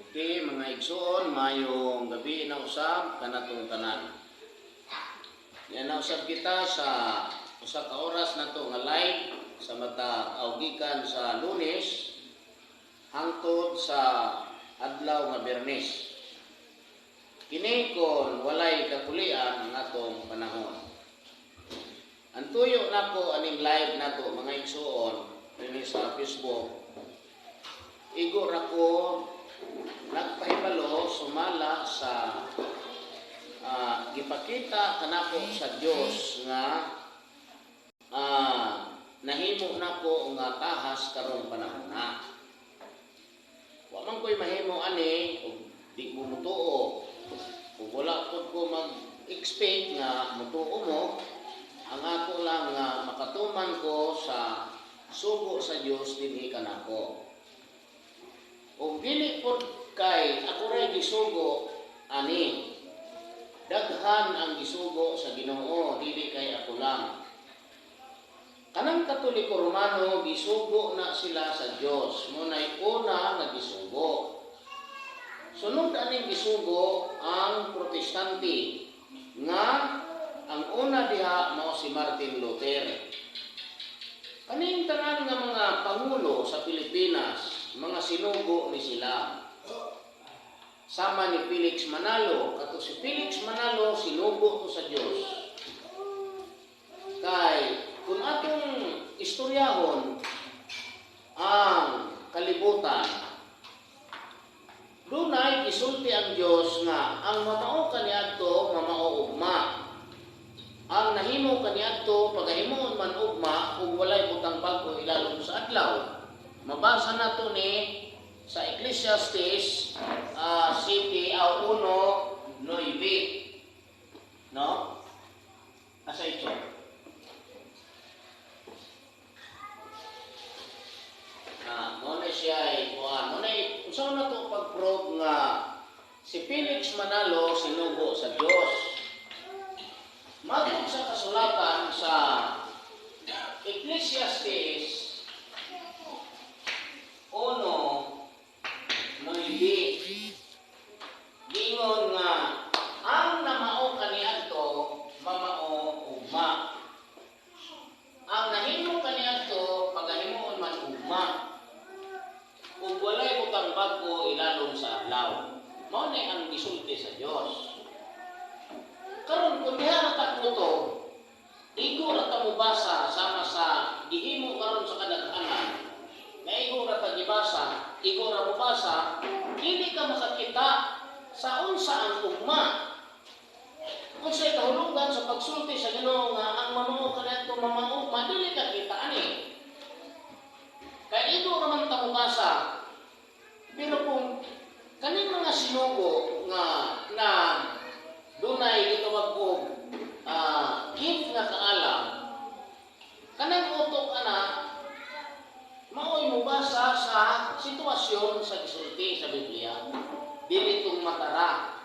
Okay, mga igsoon, mayong gabi na usab kanatong tanan. Yan na usab kita sa usa ka oras nato nga live sa mata awgikan sa Lunes hangtod sa adlaw nga Biyernes. Kini kon walay kakulian ang atong panahon. Ang tuyo nako aning live nato, mga igsoon, dinhi sa Facebook, igo ra ko nagpahibalo sumala sa gipakita kanako sa Dios nga nahimo nako nga tahas karong panahon na. Wa man ko'y mahimo ani ug di mo mutuo. Ug wala pud ko mag-expect nga mutuo mo. Ang ako lang nga makatuman ko sa sugo sa Dios dinhi kanako. Ug dili pud kay ako ray gisugo ani. Daghan ang gisugo sa Ginoo, dili kay ako lang. Kanang Katoliko Romano, gisugo na sila sa Dios. Muna'y una nga gisugo. Sunod aning gisugo ang Protestante nga ang una diha mao si Martin Luther. Kaning tanan nga mga pangulo sa Pilipinas, mga sinugo ni sila. Sama ni Felix Manalo, kato si Felix Manalo sinugo to sa Dios. Kay kung atong istoryahon ang kalibutan, dunay gisulti ang Dios nga ang mamao kaniadto mamao ugma. Ang nahimo kaniadto pagahimuon man ugma ug walay butang bag-o ilalom sa adlaw. Mabasa nato ni sa Ecclesiastes City aw 1:9. No? Asa ito? Na mo na siya ay kuan. Mo na unsa na to pag-prove nga si Felix Manalo sinugo sa Dios. Matod sa kasulatan sa Ecclesiastes 1:9, giingon nga ang namao kaniadto mamao ugma. Ang nahimo kaniadto pagahimuon man ugma. Ug walay butang bag-o ilalom sa adlaw. Mao ni ang gisulti sa Dios. Karon kung diha na ta to, igo ra ta mobasa sama sa gihimo karon sa kadaghanan. Na igo ra ta gibasa, igo ra mobasa, dili ka makakita sa unsa ang ugma. Unsay kahulugan sa pagsulti sa Ginoo nga ang mamao kaniadto mamao ugma, dili ka kita ani. Kay igo ra man ta mobasa. Pero kung kaning mga sinugo nga na dunay gitawag og gift nga kaalam, kanang utok ana mao'y mobasa sa sitwasyon sa gisulti sa Biblia, dili tong matara.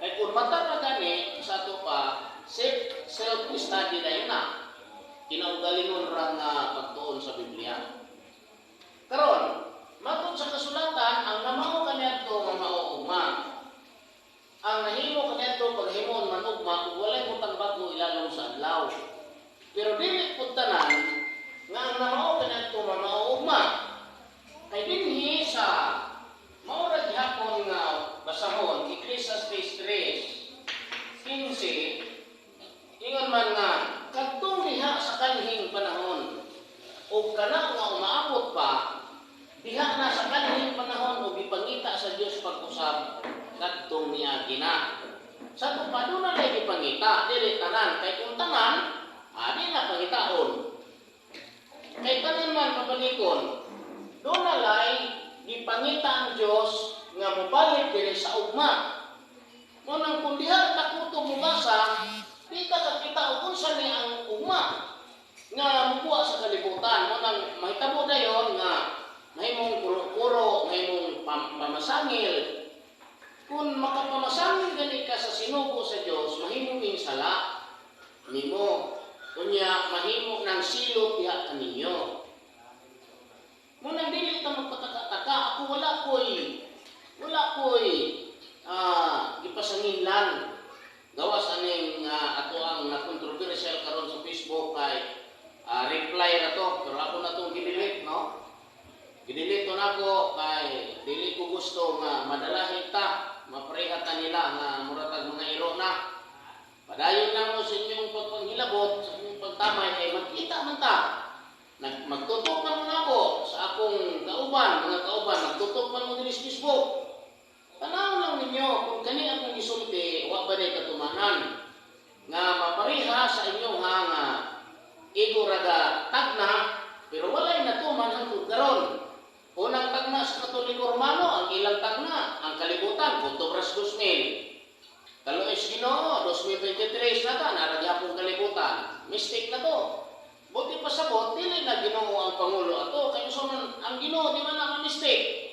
Kay kung matara gani sa ato pa self study na yun na kinaugalingon ra nga pagtuon sa Biblia. Karon matod sa kasulatan, ang namao kaniadto mamao ugma. Ang nahimo kaniadto paghimuon man ugma ug walay butang bag-o ilalom sa adlaw. Pero dili pud tanan nga ang namao kaniadto mamao ugma. Kay dinhi sa mao ra gihapon nga basahon Ecclesiastes 3:15, ingon man nga kadtong diha sa kanhing panahon ug kana nga umaabot pa, diha na sa kanhing panahon ug gipangita sa Dios pag-usab kadtong niagi na. Sa ato pa doon na gipangita, dili tanan. Kay kung tanan, di na pangitaon. Kay tanan man pabalikon, doon na lay gipangita ang Dios nga mobalik diri sa ugma. Mo nang kung diha takuto mobasa, di ka kakita og unsa ni ang ugma nga mukuha sa kalibutan. Mo nang mahitabo dayon nga mahimong kuro-kuro, mahimong pamasangil. Kung makapamasangil gani ka sa sinugo sa Dios, mahimo ning sala nimo. Unya mahimo nang silot diha kaninyo. Mo nang dili ta magpataka-taka, ako wala ko'y Wala ko'y gipasanginlan gawas aning ato ang na-controversial karon sa Facebook kay reply na to, pero ako na tong gidelete, no? Gidelete to nako kay dili ko gusto nga madalahin ta, mapareha ta nila nga mura tag mga iro na. Padayon lang mo sa inyong pagpanghilabot, sa inyong pagtamay kay magkita man ta. Magtutok man mo nako sa akong kauban, mga kauban, magtutok man mo diri sa Facebook. Tanaw lang ninyo kung kani akong gisulti, wa ba day katumanan nga mapareha sa inyo ha nga igo raga tagna pero walay natuman hangtod karon. Unang tagna sa Katoliko Romano, ang ilang tagna, ang kalibutan, Oktubre 2000. Kaluoy sa Ginoo, 2023 na ta, naa ra gihapon kalibutan. Mistake na to. Buti pa sabot, dili na Ginoo ang Pangulo ato. Kaya so man, ang Ginoo di man na ma-mistake.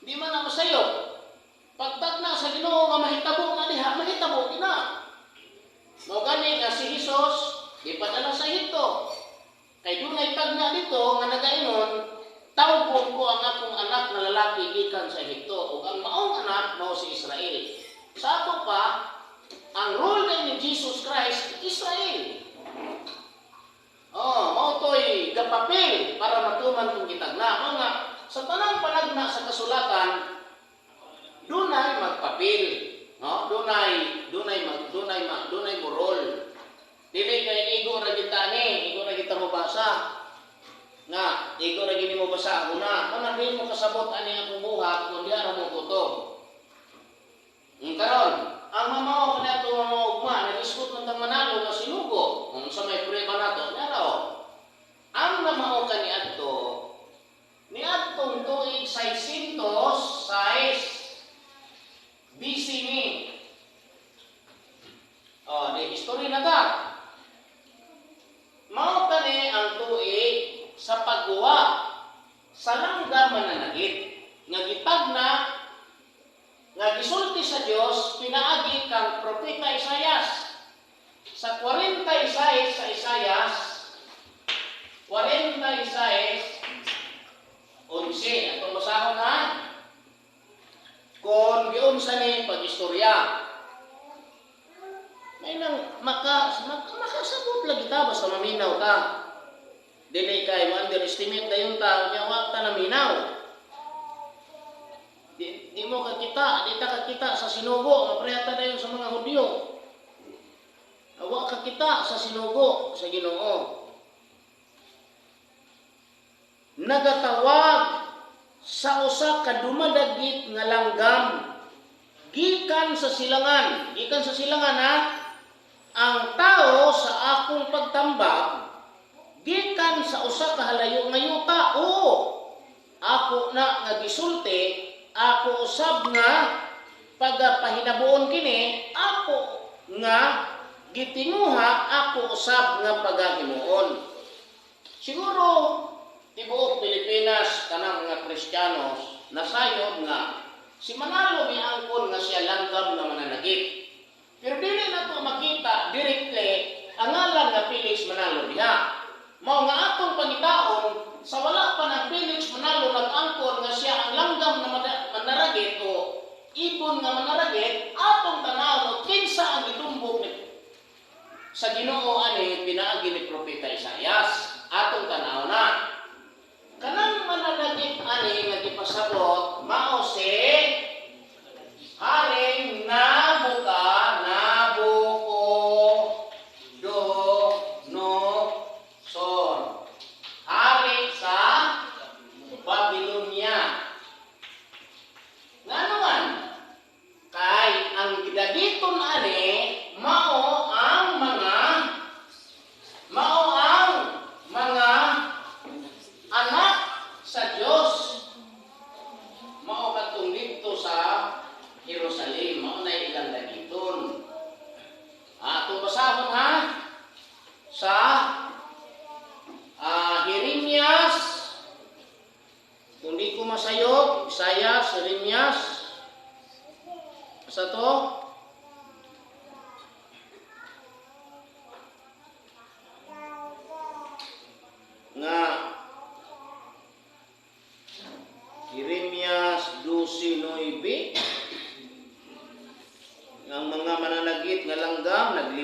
Di man na masayop. Pagtagna sa Ginoo nga mahitabo nga diha, mahitabo gina. Mao gani nga si Hesus gipadala sa Ehipto. Kay dunay tagna dito nga nagaingon, tawgon ko ang akong anak na lalaki gikan sa Ehipto, ug ang maong anak mao si Israel. Sa ato pa, ang role ni Jesus Christ, Israel. Oh, mao to'y gapapil para matuman kung gitagna. Mao nga sa tanang panagna sa kasulatan dunay magpapil, no? Dunay dunay mag dunay mag dunay moral. Dili kay igo ra kita ni, igo ra kita mo basa. Nga igo ra gini mo basa una, kung di mo kasabot ani akong buhat kung di ra mo kutob. Ang karon, ang mamao kaniadto mamao ugma, nag-iskot man tang Manalo nga sinugo. Kung sa may prueba nato, naro. Ang mamao kaniadto niadtong tuig 606 BC ni. Oh, di history na ta. Mao kani ang tuig sa pagguwa sa langgam mananagit nga gitagna nga gisulti sa Dios pinaagi kang propeta Isayas. Sa 46 sa Isayas 46:11, atong basahon ha. Kung giunsa ni pag-istorya. May nang makasabot lagi ta basta maminaw ta. Dili kay ma-underestimate dayon ta unya wa ta naminaw. Di mo kakita, di ta kakita sa sinugo, mapareha ta dayon sa mga Hudyo. Wa kakita sa sinugo sa Ginoo. Nagatawag sa usa ka dumadagit nga langgam gikan sa silangan, gikan sa silangan ha, ang tao sa akong pagtambag gikan sa usa ka halayo nga yuta. Oo, ako na nga gisulti, ako usab nga pagapahinabuon kini, ako nga gitinguha, ako usab nga pagahimuon. Siguro tibuok Pilipinas tanang mga Kristiyanos nasayod nga si Manalo miangkon nga siya langgam nga mananagit. Pero dili na to makita directly ang ngalan nga Felix Manalo diha. Mao nga atong pangitaon sa wala pa ng Felix Manalo nag-angkon nga siya ang langgam nga manaragit o ibon nga manaragit, atong tan-awon o kinsa ang gitumbok ni sa Ginoo ani pinaagi ni Propeta Isayas. Atong tan-aw na. Kanang mananagit ani nga gipasabot mao si Haring Nabucodonosor. Hari sa Babylonia. Ngano man? Kay ang gidagiton ani mao ang mga anak sa Dios. Mao katong didto sa Jerusalem, mao na ilang dagiton. Atong basahon ha sa Jeremias, kung di ko masayop, Isaias, Jeremias, sa to, nga Jeremias 12:9.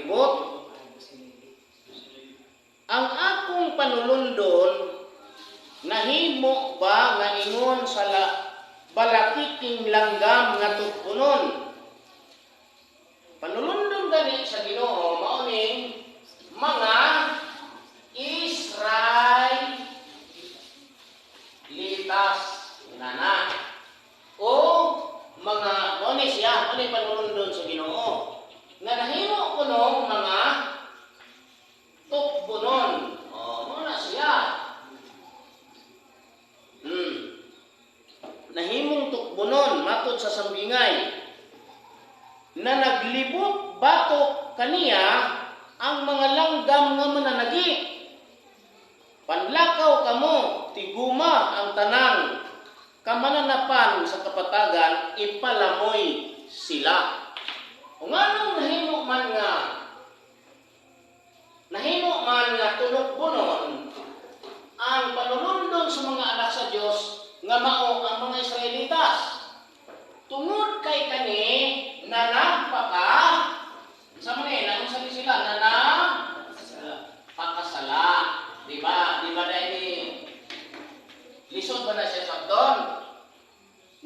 naglibot. Ang akong panulundon nahimo ba nga ingon sa balakiking langgam nga tukbunon? Panulundon gani sa Ginoo mao ning mga Israelitas nana o mga mao ni siya, mao ni panulundon sa Ginoo nga nahimo kunong mga tukbunon. O, mao na siya. Nahimong tukbunon matod sa sambingay na naglibot batok kaniya ang mga langgam nga mananagi. Panlakaw kamo, tiguma ang tanang kamananapan sa kapatagan, ipalamoy sila. O nganong nahimo man nga tunukbunon ang panulundon sa mga anak sa Dios nga mao ang mga Israelitas? Tungod kay kani na nagpaka sa mga naunsa ni sila na nagpakasala. Di ba? Di ba dahil ni lisod ba na siya sabton?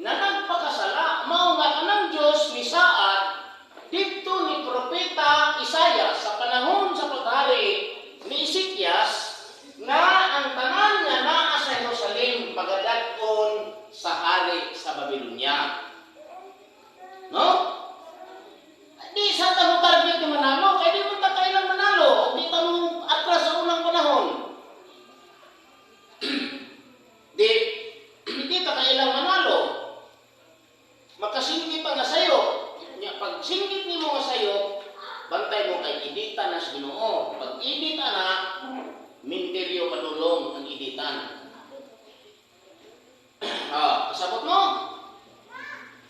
Na nagpakasala, mao nga kanang Dios misaad didto ni Propeta Isaiah sa panahon sa paghari ni Ezekias nga ang tanan nga naa sa Jerusalem pagadad-on sa hari sa Babylonia. No? Di sa ta mo target ni manalo, kay di mo ta kailang manalo, di ta mo atras sa unang panahon. Di, hindi ta kailang manalo. Makasingit pa nga sayo. Nya pag singit nimo nga sayo, bantay mo kay idita na sa Ginoo. Pag idita na, minteryo padulong ang iditan. Ah, kasabot mo?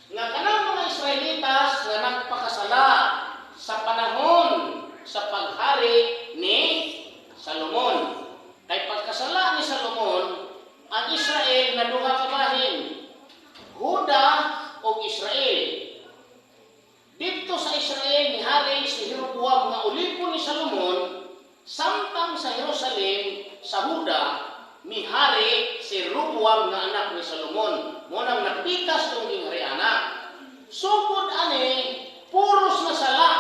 Nga kanang mga Israelitas nga nagpakasala sa panahon sa paghari ni Salomon. Kay pagkasala ni Salomon, ang Israel na duha ka bahin, Huda o Israel. Dito sa Israel ni hari si Jeroboam nga ulipon ni Salomon, samtang sa Jerusalem sa Huda mihari si Roboam nga anak ni Salomon. Mo nang napikas tong ginghariana. Sugod ani puros na sala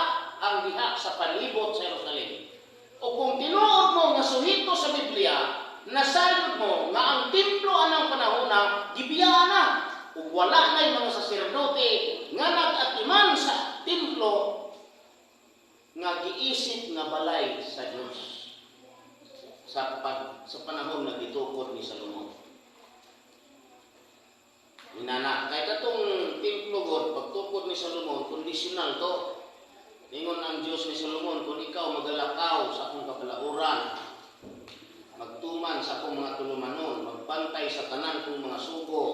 ang diha sa palibot sa Jerusalem. O kung tinuod mo nga suhito sa Biblia, nasayod mo nga ang templo anang panahona gibiyaan na ug wala na'y mga saserdote nga nag-atiman sa templo nga giisip nga balay sa Dios sa panahon nga gitukod ni Salomon. Inana, kay katong templo god pagtukod ni Salomon, conditional to. Ningon ang Dios ni Solomon, "Kung ikaw magalakaw sa akong kabalauran, magtuman sa akong mga tulumanon, magbantay sa tanan kong mga sugo,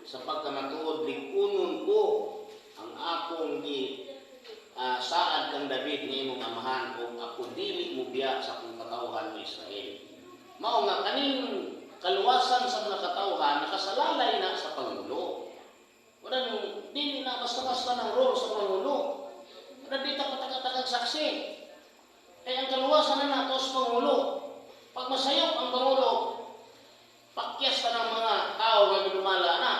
sa pagkamatuod lig-unon ko ang akong gi saad kang David nga imong amahan ug ako dili mo biya sa akong katawhan nga Israel." Mao nga kaning kaluwasan sa mga katawhan nakasalalay na sa pangulo. Wala nung dili na basta-basta ng role sa pangulo. Wala di ta pataka-takag saksi. Kaya ang kaluwasan na nato sa pangulo. Pag masayop ang pangulo, pakyas ta ng mga tao nga gidumala na.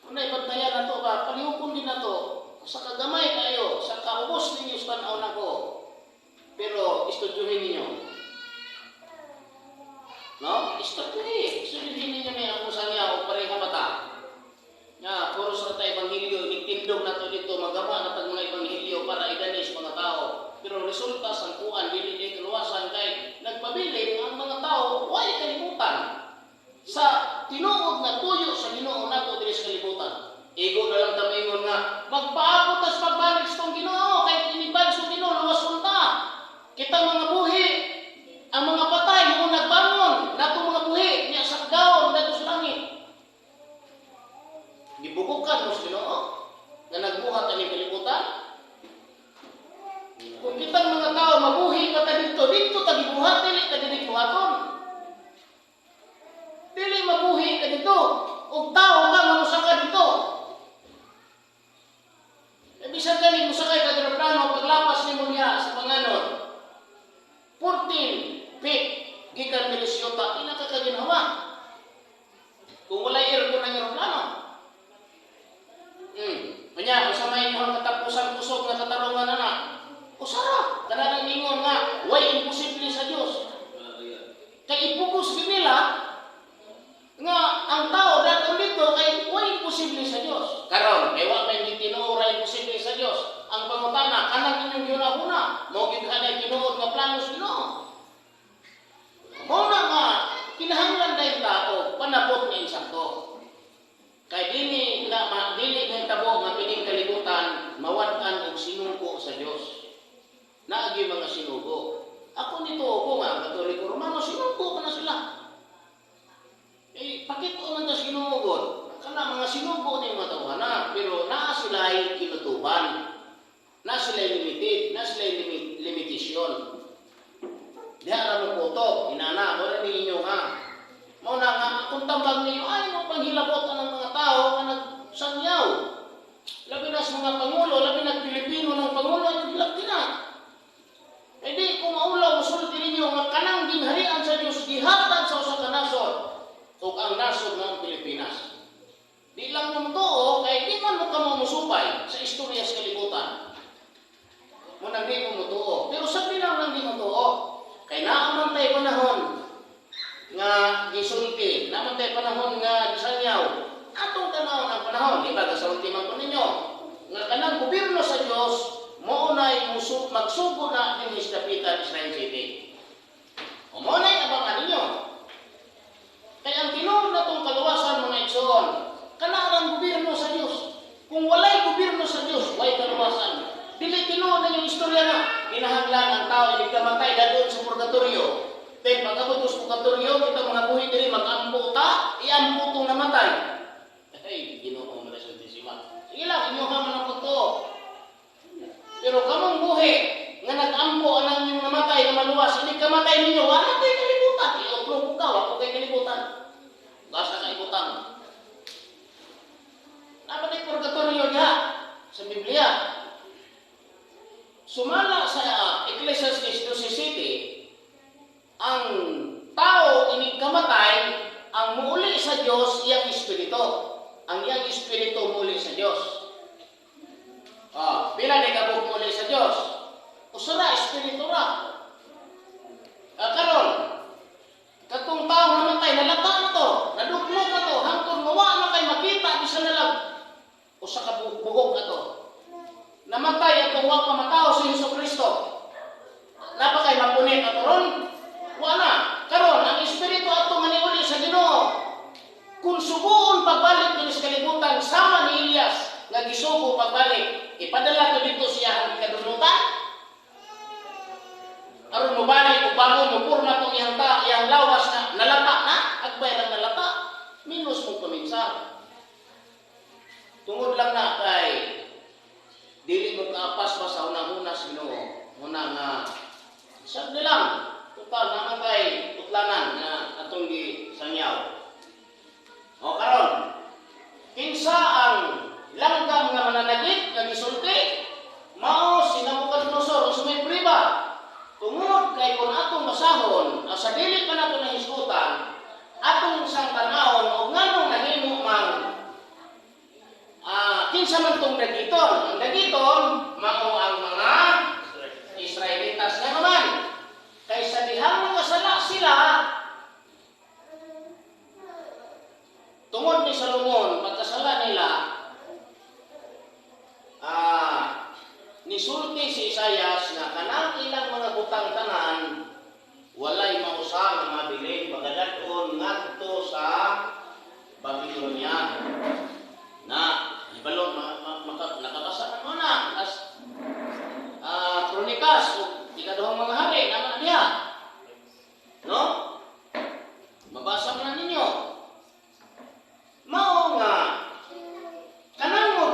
Kung naibantayan na to ba, palihukon din na to. Sa kagamay kayo, sa kaubos ninyo sa tanaw nako. Pero istudyuhin ninyo. No? Istudyuhin. Istudyuhin ninyo niya kung saan niya o pareha ba ta. Nga, puro sa ta ebanghelyo, nagtindog na to dito, magawa na tag mga ebanghelyo para idanis mga tao. Pero resulta sa kuan, dili di kaluwasan kay nagpabilin ang mga tao, way kalibutan sa tinuod na tuyo sa Ginoo nato diri sa kalibutan. Igo na lang tamingon nga magpaabot tas pagbalik sa tong Ginoo kay inibalik sa Ginoo luwas unta. Kita mga buhi, ang mga patay mo nagbangon nato mga buhi niya sa kagaon dato sa langit. Gibukukan mo sa Ginoo nga nagbuhat ani kalibutan. Kung kitang mga tao mabuhi pa ta dito, dito ta gibuhat, dili ta dili buhaton. Dili mabuhi ka dito. Og tao ka nga mosaka dito. E bisan gani mosakay ka feet gikan Minnesota, di nakakaginhawa. Kung walay aircon ang eroplano. Kanya, kung sa may inyong katapusan kusog nga katarungan na na, usara, kanang ningon nga, way imposible sa Dios. Kay ipugos gid nila nga ang tao daton dito kay way imposible sa Dios. Karon, kay wa may gitinuod ra imposible sa Dios. Ang pangutana, kanang inyong gihuna-huna, mao gyud kanay tinuod nga plano sa Ginoo. Mao na nga kinahanglan dahil tao panabot nga insakto. Kay dili na ma, dili nahitabo nga kining kalibutan mawad-an og sinungko sa Dios. Naagi mga sinugo. Ako nito ko nga Katoliko Romano, sinungko ko na sila. Eh, pakito man ta Ginoo. Kana mga sinugo ni mga tawhana, pero naa sila'y kinutuban. Naa sila'y limited, naa sila'y limitasyon. Diha ra mo kutob, inana, mo ra ninyo ha. Mao na nga kung tambag ninyo ay mo panghilabot ang mga tao nga nagsangyaw. Labi na sa mga pangulo, labi na Pilipino ng pangulo ang gilabti na. Eh di kung maulaw musulti ninyo nga kanang ginharian sa Dios gihatag sa usa ka nasod ug ang nasod ng Pilipinas. Di lang mo mutuo kay di man mo kamo musupay sa istorya sa kalibutan. Mo nang di mo mutuo. Pero sabi lang nang di mutuo. Kay naa man tay panahon nga gisulti, naa man tay panahon nga gisanyaw. Atong tanawon ang panahon, di ba gasulti man ko ninyo nga kanang gobyerno sa Dios mao nay magsugo na dinhi sa Dapitan, Israel City. O mao nay abangan ninyo. Kay ang tinuod na tong kaluwasan, mga igsoon, kana ang gobyerno sa Dios. Kung walay gobyerno sa Dios, way kaluwasan. Dili tinuod na yung istorya nga kinahanglan ang tao inig kamatay dadon sa purgatorio. Then pag-abot sa purgatorio, kita mga buhi diri mag-ampo ta, iampo tong namatay. Ay, Ginoo Maria Santissima. Sige lang, inyo ka man ang to. Pero kamong buhi nga nag-ampo anang inyong namatay nga maluwas, inig kamatay ninyo, wala kay kalibutan. Iutlo ko ka, wa ko kay kalibutan. Basta ka ibutang. Dapat ay purgatorio diha sa Biblia. Sumala sa Ecclesiastes 12:7, ang tao inig kamatay, ang muuli sa Dios iyang espiritu. Ang iyang espiritu muuli sa Dios. Ah, pila ni kabuk muuli sa Dios? Usa ra, espiritu ra. Ah, karon, katong tao namatay, nalata na to, naduklog na to, hangtod mawa na kay makita bisan na lang usa ka buhok na to. Namatay atong wa pa matao si Hesus Kristo. Napa kay mapunit ato ron? Wa na. Karon ang espiritu ato nga niuli sa Ginoo. Kung subuon pagbalik dinhi sa kalibutan sama ni Elias nga gisugo pagbalik, ipadala to dito siya ang gikadunutan. Aron mobalik ug bago mo purma tong iyang ta, iyang lawas na nalata na, agbay lang nalata, minus mo paminsa. Tungod lang na kay dili mo kaapas ba sa unang-una sa Ginoo, muna nga sad lang total naman kay putlanan nga atong gisangyaw. O karon, kinsa ang langgam nga mananagit nga gisulti? Mao si Nabucodonosor o may priba. Tungod kay kung atong basahon, sa dili pa nato nahisgutan, atong sang tan-awon og nganong nahimo mang kinsa man tong dagiton. Ang dagiton mao ang mga Israelitas nga naman. Kay sa dihang kasala sila tungod ni Salomon, pagkasala nila, nisulti si Isayas nga kanang ilang mga butang tanan walay mausa nga mabilin pagadat-on ngadto sa Babylonia. Na ibalo nakabasa na mo na as Kronikas o ikaduhang mga hari naman na diha. No? Mabasa mo na ninyo. Mao nga kanang mo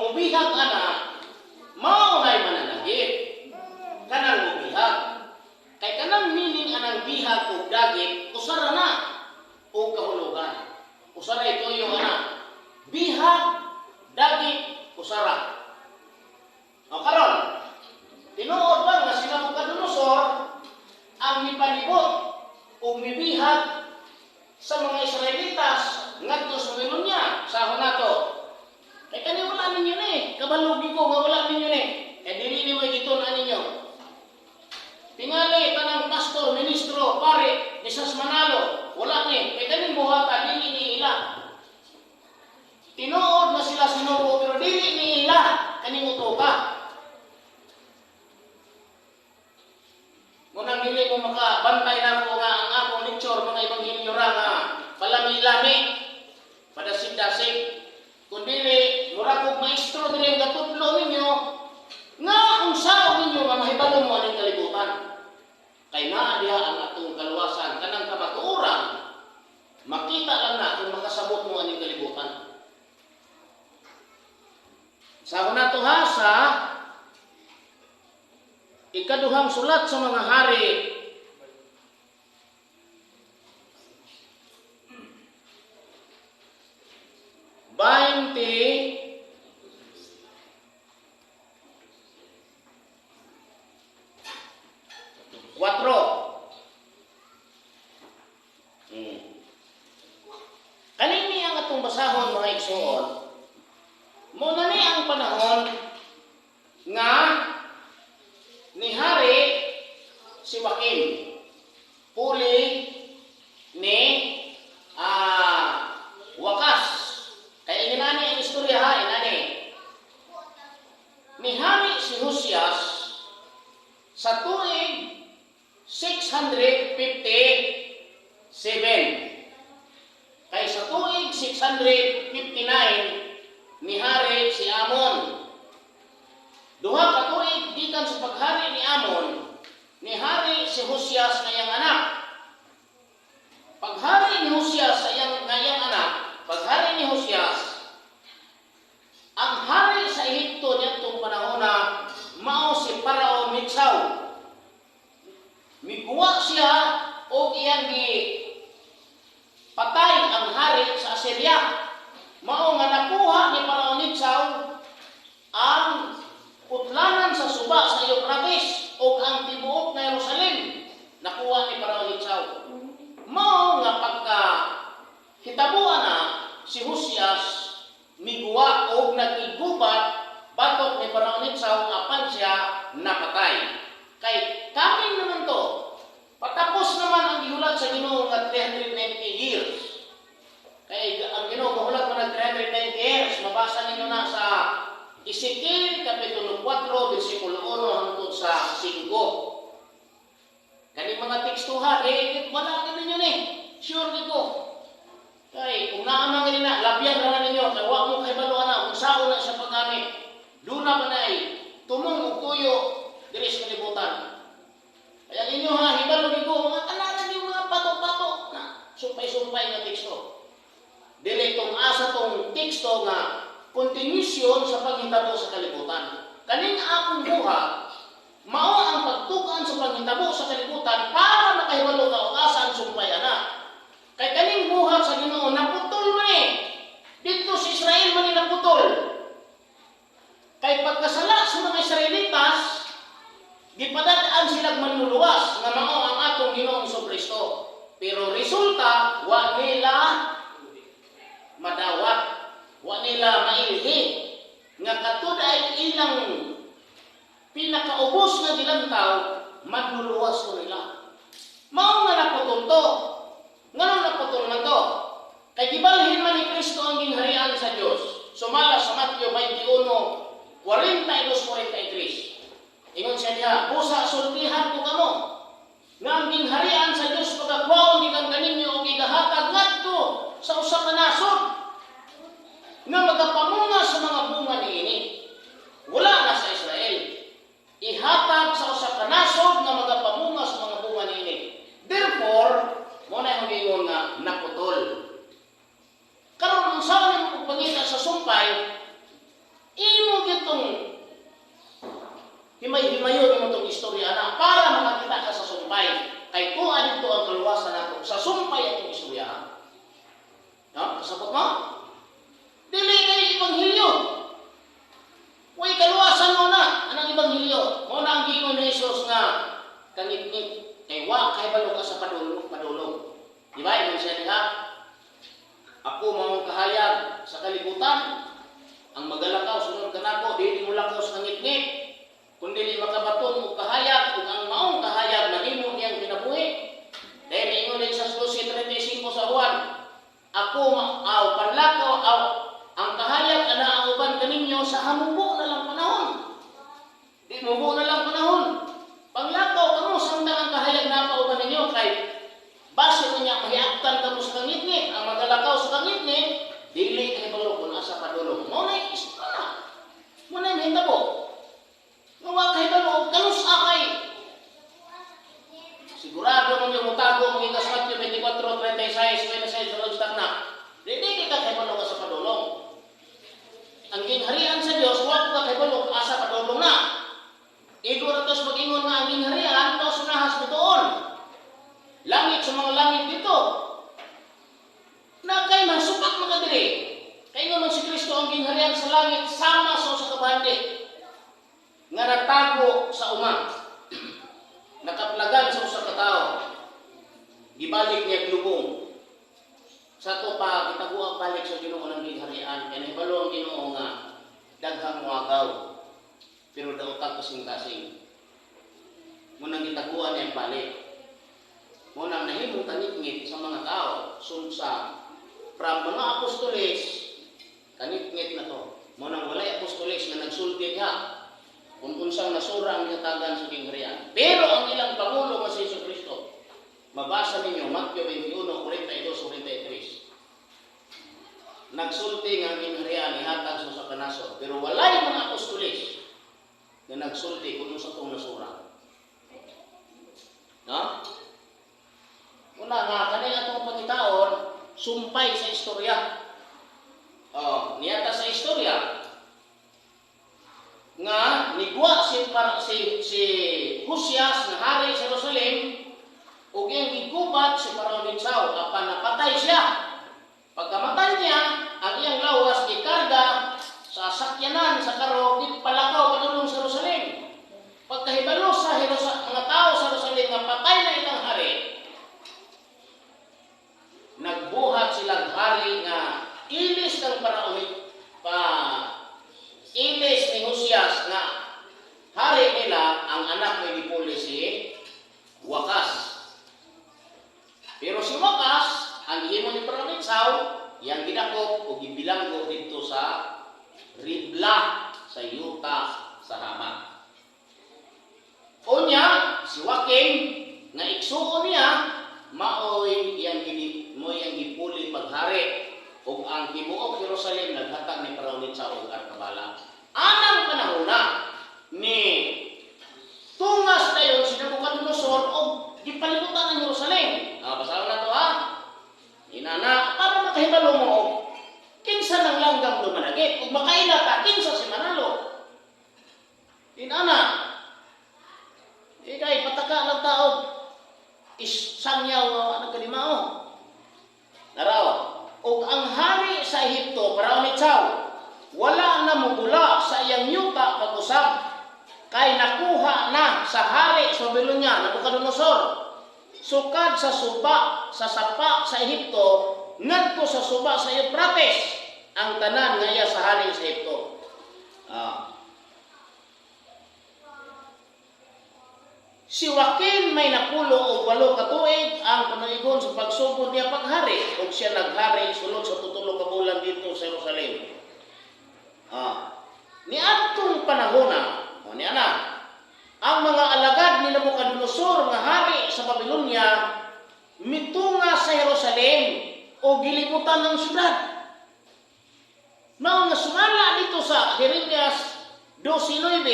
mobihag ana mao nay mananagit. Kanang mobihag. Kay kanang meaning anang bihag og dagit usara na og kahulugan. Usara ito yung ana. Bihag, dagit, usara. O karon, tinuod ba nga si Nabucodonosor ang ang mipalibot ug mibihag sa mga Israelitas ngadto sa Babylonia. Sa nato. Kay kani wala ninyo ni. Kabalugi ko nga wala ninyo ni. Eh dili ni mo gitun-an ninyo. Tingali tanang pastor, ministro, pare, Misas Manalo, wala ni. Kay kaning buhata dili ni ila. Tinuod na sila sinugo pero dili ni ila kaning utoka. Munang dili mo makabantay na ako nga ang akong lecture mga ebanghelyo ra nga palami-lami, padasig-dasig. Kung dili, mura kog maestro diri nga gatudlo ninyo nga unsaon ninyo nga mahibalo mo aning kalibutan. Kay naa diha ang atong kaluwasan kanang kamatuoran. Makita lang na kung makasabot mo aning kalibutan. Sa una to ha, sa ikaduhang sulat sa mga hari, 24. Kanini ang atong basahon mga igsoon. Muna ni ang panahon nga ni hari si Joaquim, puli ni Wakas. Kaya inani ang istorya ha, inani. Nihari si Josias sa tuig 657. Kay sa tuig 659 nihari si Amon. Duha ka tuig gikan sa paghari ni Amon, nihari si Josias nga iyang anak. Paghari ni Josias sa iyang nga iyang anak, paghari ni Josias, ang hari sa Ehipto niadtong panahona mao si Parao Mitsaw. Miguwa siya og iyang gi patay ang hari sa Assyria. Mao nga nakuha ni Parao Mitsaw ang putlanan sa suba sa Euphrates ug ang tibuok na Jerusalem. Nakuha ni Parao Mitsaw. Mao nga pagka hitabuan na si Josias miguwa og nagigubat batok ni Parao Mitsaw apan siya napatay. Kay kaming naman to, patapos naman ang gihulat sa Ginoo nga 390 years. Kay ang Ginoo mahulat man ang 390 years, mabasa ninyo na sa Ezekiel kapitulo 4 bersikulo 1 hangtod sa 5. Kani mga tekstuhan, eh wala na ninyo ni. Sure gid ko. Kay kung naa man gani na, labyan ra na ninyo kay wa mo kahibalo ana kung saon na siya paggamit. Duna pa nay tumong og tuyo diri sa kalibutan. Kaya inyo ha, hibalo gid ko mga tanan yung mga pato-pato na sumpay-sumpay nga teksto. Dili tong asa tong teksto nga continuation sa paghitabo sa kalibutan. Kaning akong buhat, mao ang pagtukan sa paghitabo sa kalibutan para makahibalo ka og asa ang sumpay ana. Kay kaning buhat sa Ginoo naputol man eh. Dito sa Israel man naputol. Kay pagkasala sa mga Israelitas, gipadad-an silang manluluwas nga mao ang atong Ginoong Kristo. Pero resulta, wa nila madawat, wa nila mailhi nga katud ay ilang pinakaubos nga gilantaw, manluluwas ko nila. Mao nga naputol to. Nganong naputol man to? Kay gibalhin man ni Kristo ang gingharian sa Dios. Sumala sa Mateo 21:42-43. Ingon siya diha, busa sultihan ko kamo nga ang gingharian sa Dios pagakwaon gikan kaninyo og igahatag ngadto sa usa ka nasod nga magapamunga sa mga bunga niini. Wala na sa Israel. Ihatag sa usa ka nasod nga magapamunga sa mga bunga niini. Therefore, mo na yung giingon nga naputol. Karon unsa man imong pagpangita sa sumpay, imo gitong himay-himayon mo itong istorya na para makakita ka sa sumpay. Kay kuha dito ang kaluwasan nato sa sumpay atong istorya. No? Kasabot mo? Dili kay ebanghelyo. Way kaluwasan mo na anang ebanghelyo. Mo na ang giingon ni Jesus nga kangitngit kay wa kahibalo ka sa padulong, padulong. Di ba? Ingon siya diha, "Ako maong kahayag sa kalibutan, ang magalakaw sunod kanako, dili mo lakaw sa ngitngit, kundi dili makabaton og kahayag, ug ang maong kahayag nahimo niyang kinabuhi." Dahil niingon din sa 12:35 sa Juan, "Ako aw panlakaw aw ang kahayag ana ang uban kaninyo sa hamubo na lang panahon." Di mubo na lang panahon. Panglakaw kamo samtang ang kahayag na pauban ninyo, kay base mo niya mahiagtan kamo sa kangitngit. Ang magalakaw sa kangitngit, dili kahibalo kung asa padulong. Mao na istorya. Mao na mahitabo. Nga wa kahibalo og kanus-a, kay sigurado man yung mutago mga sa Matthew 24:36, 26 sa stock na. Dili kita kahibalo ka sa padulong. Ang gingharian sa Dios, wa ka kahibalo asa padulong na. Igo ra tos mag-ingon nga ang gingharian tos nahas doon. Langit sa mga langit dito. Na kay masupak man ka diri. Kay ingon man si Kristo, ang gingharian sa langit sama sa usa ka bahandi nga natago sa uma. Nakaplagan sa usa ka tawo. Gibalik niya glubong. Sa to pa gitaguan balik sa Ginoo ng gingharian, kay nahibalo ang Ginoo nga daghang muagaw. Pero daotag kasing-kasing. Munang gitaguan niya balik. Munang nahimong kangitngit sa mga tao sa from mga apostoles, kangitngit na to. Munang walay apostoles nga nagsulti diha kung unsang nasura ang gihatagan sa gingharian. Pero ang ilang pangulo nga si Jesu Kristo, mabasa ninyo Matthew 21:42, 43. Nagsulti nga ang gingharian ihatag sa usa ka nasod, pero walay mga apostoles nga nagsulti kung unsa tong nasura. No? Una nga kani atong pangitaon sumpay sa istorya. Oh, niyata sa istorya nga nigwa si par, si si Josias nga hari sa Jerusalem ug iyang gigubat si Pharaoh Nitsao, apan napatay siya. Pagkamatay niya, ang iyang lawas gikarga sa sakyanan sa karo, gipalakaw padulong sa Jerusalem. Pagkahibalo sa mga tao sa Jerusalem nga patay na ilang hari, nagbuhat silang hari nga ilis ng Pharaoh pa ilis ni Josias nga hari nila. Ang anak ni gipuli si Wakas. Pero si Wakas, ang gihimo ni Pharaoh Nitsao, iyang gidakop o gibilanggo didto sa Ribla sa yuta sa Hamat. Unya, si Joaquin nga igsuon niya maoy iyang gini mo iyang gipuli paghari, ug ang tibuok Jerusalem naghatag ni Pharaoh Nitsao og arkabala. Anang panahona ni tungas dayon si Nabucodonosor og gipalibutan ang Jerusalem. Ah, basahon na to ha. Inana para makahibalo mo og kinsa nang langgam dumanagit ug makaila ta kinsa si manalo. Inana. Ikay pataka lang taog isangyaw nga ano kadimao. Naraw. Og ang hari sa Ehipto, Pharaoh Nitsao, wala na mugula sa iyang yuta pag-usab, kay nakuha na sa hari sa Babylonia, Nabucodonosor, sukad sa suba sa sapa sa Ehipto ngadto sa suba sa Euphrates, ang tanan nga iya sa hari sa Ehipto. Ah. Si Joaquin may napulo og 8 ka tuig ang panuigon sa pagsugod niya paghari, ug siya naghari sulod sa 7 ka bulan dito sa Jerusalem. Ah. Niadtong panahona, o niana, ang mga alagad ni Nabucodonosor nga hari sa Babylonia mitunga sa Jerusalem o gilibutan ng syudad. Mao nga sumala dito sa Jeremias 12:9,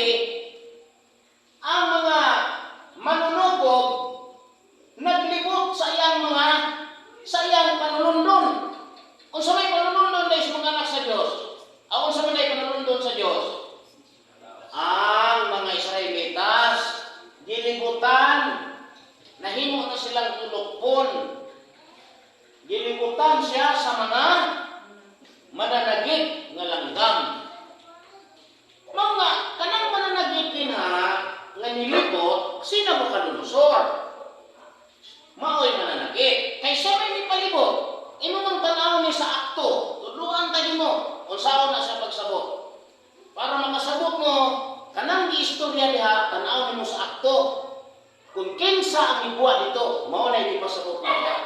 ang mga manunubog naglibot sa iyang panulundon. Unsa may panulundon dahil sa mga anak sa Dios? Ang unsa man ay panulundon sa Dios? Ang mga Israelitas gilibutan, nahimo na silang tulokpon. Gilibutan siya sa mga mananagit nga langgam. Mga kanang mananagit din ha nga nilibot si Nabucodonosor. Maoy mananakit. Kay siya may mipalibot. Imo mang tan-aw ni sa akto. Tudluan ta nimo unsaon na siya pagsabot. Para makasabot mo kanang giistorya diha, tan-aw nimo sa akto. Kung kinsa ang mibuhat dito, mao na gipasabot na diha.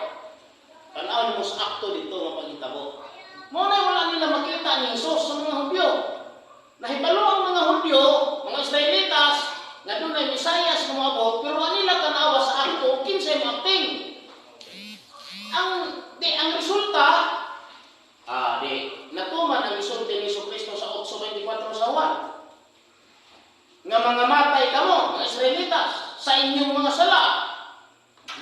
Tan-aw nimo sa akto dito nga paghitabo. Mao na wala nila makita ni Jesus sa mga Hudyo. Nahibalo ang mga Hudyo, mga Israelitas, nga dunay Mesayas nga moabot, pero wala nila tan-awa sa akto kinsay moakting. Ang di ang resulta, di natuman ang isulti ni Jesucristo sa 8:24 sa Juan. Nga mga matay kamo, mga Israelitas, sa inyong mga sala.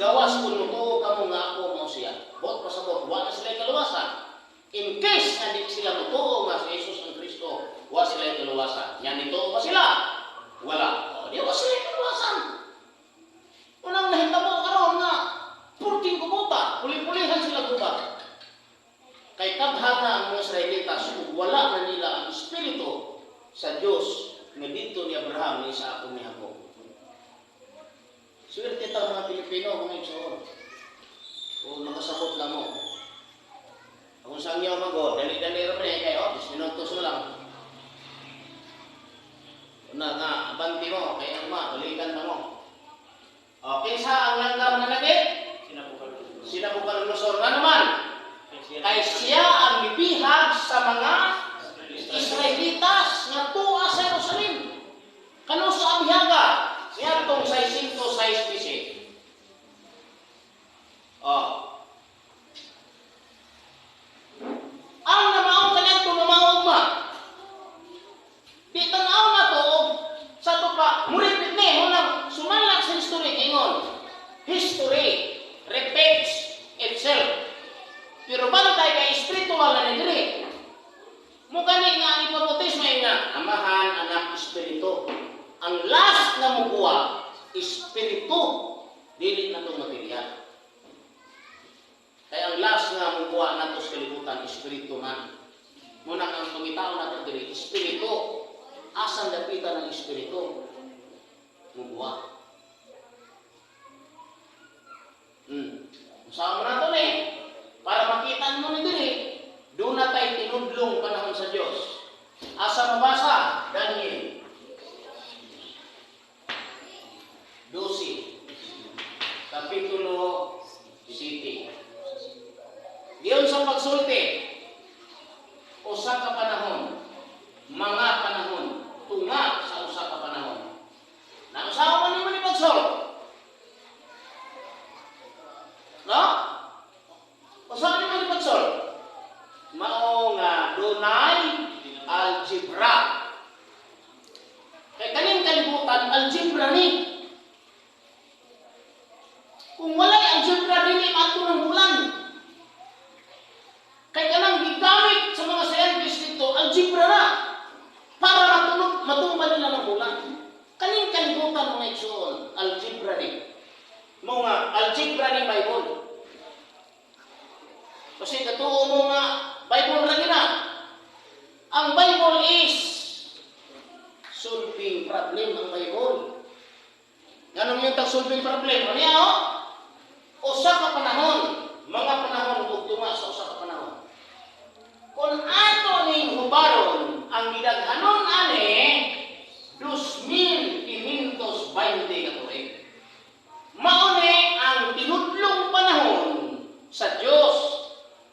Gawas kung mutuo kamo nga ako mao siya. Bot pasabot, wa na sila kaluwasan. In case nga di sila mutuo nga si Jesus ang Kristo, wa sila kaluwasan. Nya nituo ba sila? Wala. O, di wa sila kaluwasan. Unang nahitabo karon nga purting kubuta, puli-pulihan sila gubat. Kay tabhana ang mga Israelitas ug wala na nila ang espiritu sa Dios nga dito ni Abraham, ni Isaac ug ni Jacob. Swerte ta mga Pilipino, mga igsoon. O makasabot lang mo. Kung saan niyo mago, dali-dali ra pre kay oh, 10 minutos na lang. Una nga, abanti mo, kay ang ma, balikan pa mo. O, kinsa ang langgam na? Si Nabucodonosor nga naman. Kay siya ang mibihag sa mga Israelitas nga tuwa sa Jerusalem. Kano sa abihaga? Niadtong 606 BC. Oh. Ang namaong kaniadto mamao ugma. Di tan-aw na to og sa to pa murepeat ni unang sumanlag sa history ingon. History repeats itself. Pero bantay kay spiritual na ni diri. Mo gani nga ang ipabautismo ay nga Amahan, Anak, Espiritu. Ang last nga mubuwa, espiritu, dili na itong material. Kaya ang last nga mubuwa nato sa kalibutan, espiritu man. Muna ang pangitaon nato diri, espiritu. Asan dapitan ng espiritu? Mubuwa. Saan mo nato ni? Para makita mo ni diri, doon na tayo tinudlong panahon sa Diyos. Asa mabasa? Daniel 12, Kapitulo 7. Diyon sa pagsulti, usa ka panahon, mga panahon, tunga sa usa ka panahon. Nausawa man nimo ni pagsol? No? Usa nimo ni pagsol? Mao nga dunay algebra. Kay kaning kalibutan algebra ni. Kung walay algebra, dili maadto ng bulan. Kay kanang gigamit sa mga scientists dito, algebra na para matulog matuman nila ng bulan. Kaning kalibutan, mga igsoon, algebra ni. Mao nga algebra ni Bible. Kasi katuo mo nga Bible ra gina. Ang Bible is solving problem ang Bible. Nganong yung tag solving problem? Ano yan, oh? Usa ka panahon, mga panahon ug tunga sa usa ka panahon. Kung ato ning hubaron, ang gidaghanon ani 2,520 ka tuig. Maune ang tinudlong panahon sa Dios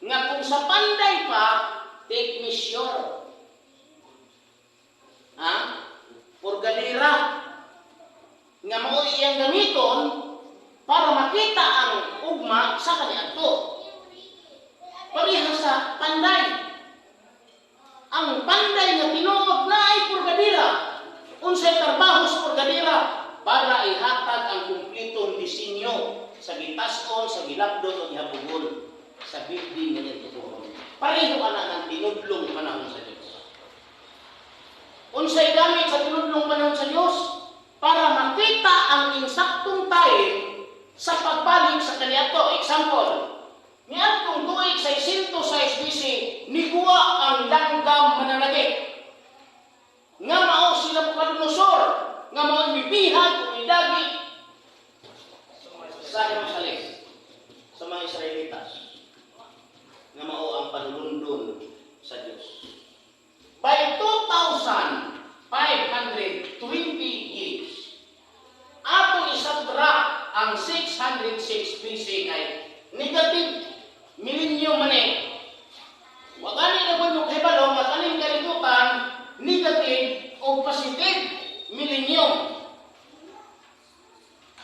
nga kung sa panday pa, take measure. Ha? Purgadira nga mao iyang gamiton para makita ang ugma sa kaniadto. Pareha sa panday. Ang panday nga tinuod na ay purgadira. Unsay trabaho sa purgadira? Para ihatag ang kumplitong disenyo sa gitas-on, sa gilapdon o gihabugon sa building nga nagtuturon. Pareho ana ng tinudlong panahon sa Dios. Unsay gamit sa tinudlong panahon sa Dios? Para makita ang insaktong time sa pagbalik sa kaniadto. Example, niadtong tuig 606 BC, niguwa ang langgam mananagit. Nga mao si Nabucodonosor, nga mao mibihag o midagi sa Jerusalem. Israelitas nga mao ang panulundon sa Dios. By 2,520 years, atong i-subtract ang 606 BC kay negative millennium man eh. Wa gani na mo kahibalo nga kaning kalibutan negative o positive millennium.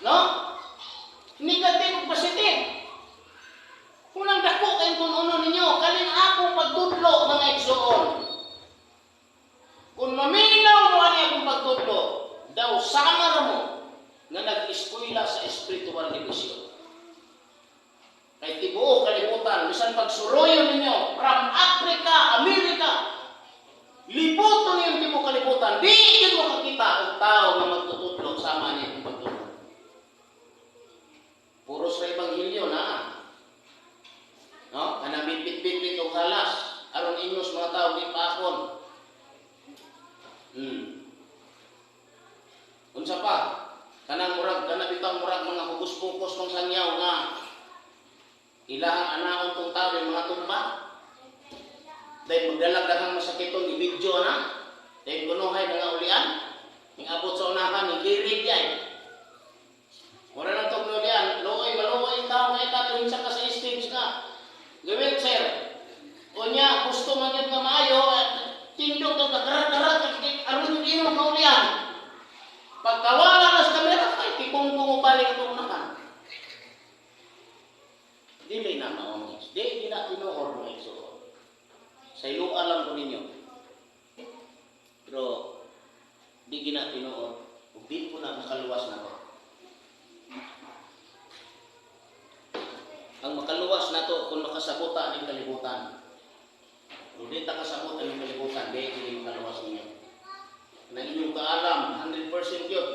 No? Negative o positive. Kung ang dako kay tun-unon ninyo, kaning akong pagtudlo, mga igsoon. Kung maminaw mo ani akong pagtudlo, daw sama ra mo nga nag-eskwela sa spiritual division. Kay tibuok kalibutan, bisan pagsuroyon ninyo, from Africa, Amerika, libuton ninyo tibuok kalibutan, di gyud mo kakita og tao nga magtutudlo sama ni akong pagtudlo. Puros ra ebanghelyo na. No? Kanang bitbit-bitbit og halas aron ingnos mga tao di paakon. Unsa pa? Kanang murag kana bitang murag mga hugus-pukus mong sangyaw nga ilahang anaon tong tao yung mga tumba. Dahil magdalag daghang masakiton i-video na. Dahil kunuhay nga ulian. Ning abot sa unahan ni girig yan. Wala nang tugno diyan. Luoy, maluoy ang tao nga ikato sa ka sa stage nga. Gawin, sir. Unya, gusto man yun nga maayo, tindog ka karat-karat, aron yung iyong kaulian. Pagkawala na sa kamera, ay, tipong balik ito unahan. Dili na maongis. Di na tinuod, mga igsoon. Sa iluan lang ko ninyo. Pero, di gina tinuod. Ug di po na makaluwas na ko. Ang makaluwas na to kung makasabota ning kalibutan. Kung di ta kasabota ning kalibutan, di kini makaluwas ninyo. Na inyong kaalam, 100% yun.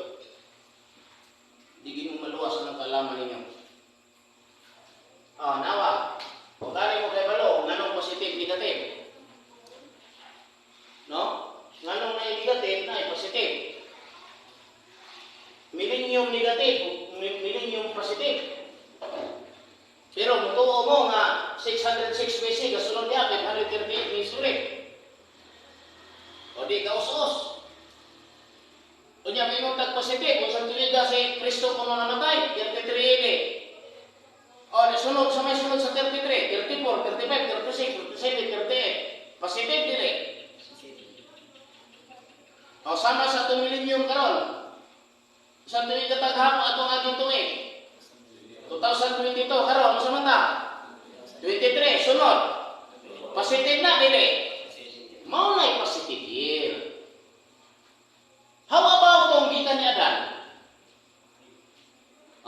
Di gini maluwas ang kaalaman ninyo. Ah, nawa. O gani mo kay balo, nganong positive, negative? No? Nganong na negative, na positive? Millennium negative, millennium positive. Pero mutuo mo nga 606 BC, kasunod niya, 538 ni sulit. O di ka us-us. Unya, mingon tag positive, kung sa tuiga si Kristo kuno namatay, 33 AD. O, di sunod sa may sunod sa 33, 34, 35, 36, 37, 38. Positive dili. O, sama sa atong millennium karon. Sa tuiga taghapon atong aging tuig. 2022 karon, unsa man ta? 23 sunod. Positive na dili. Mao na positive year. How about tong gikan ni Adan?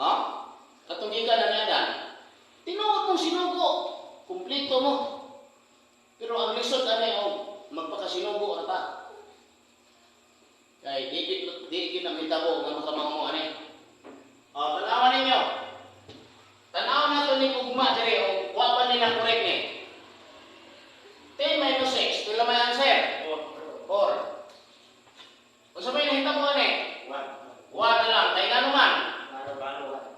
Ha? Katong gikan na ni Adan. Tinuod mong sinugo, kumpleto mo. Pero ang lisod ani og magpakasinugo ra ta. Kay di gid na mitabo nga makamao mo ani. Oh, tanawan ninyo. Tanawan nato ni ugma diri o wa pa nila correct ni. 10 minus 6, pila may answer? 4. Unsa may nahitabo ani? 1 na lang. Kay ngano man?